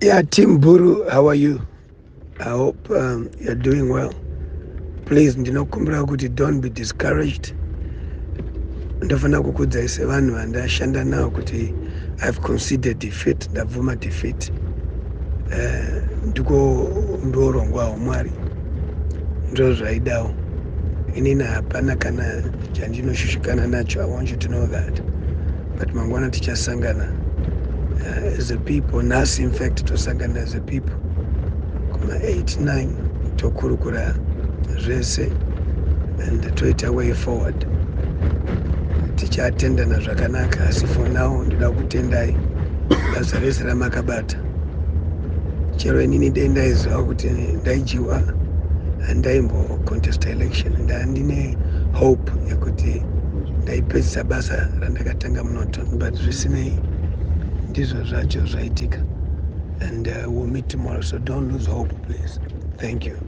Yeah, Team Buru, how are you? I hope you're doing well. Please, ndinokumbira kuti don't be discouraged. Ndofanira kukudzai sevanhu vandashanda navo kuti I've considered defeat, ndabvuma defeat. Ndiko ndorongwa hwamwari, ndozvaidawo. Inini hapana kana chandinoshushikana nacho. I want you to know that. But mangwana tichasangana as a people. Nhasi, in fact, tosangana as a people kuma 8 9, tokurukura zvese and toita way forward. Tichatendana zvakanaka, asi for now ndoda kutendai basa rese ramakabata. Chero inini dei ndaiziva kuti ndaidyiwa, handaimbocontesta election. Ndandine hope yekuti ndaipedzisa basa randakatanga muNorton, but zvisinei, ndizvo zvacho zvaitika. And we'll meet tomorrow, so don't lose hope, please. Thank you.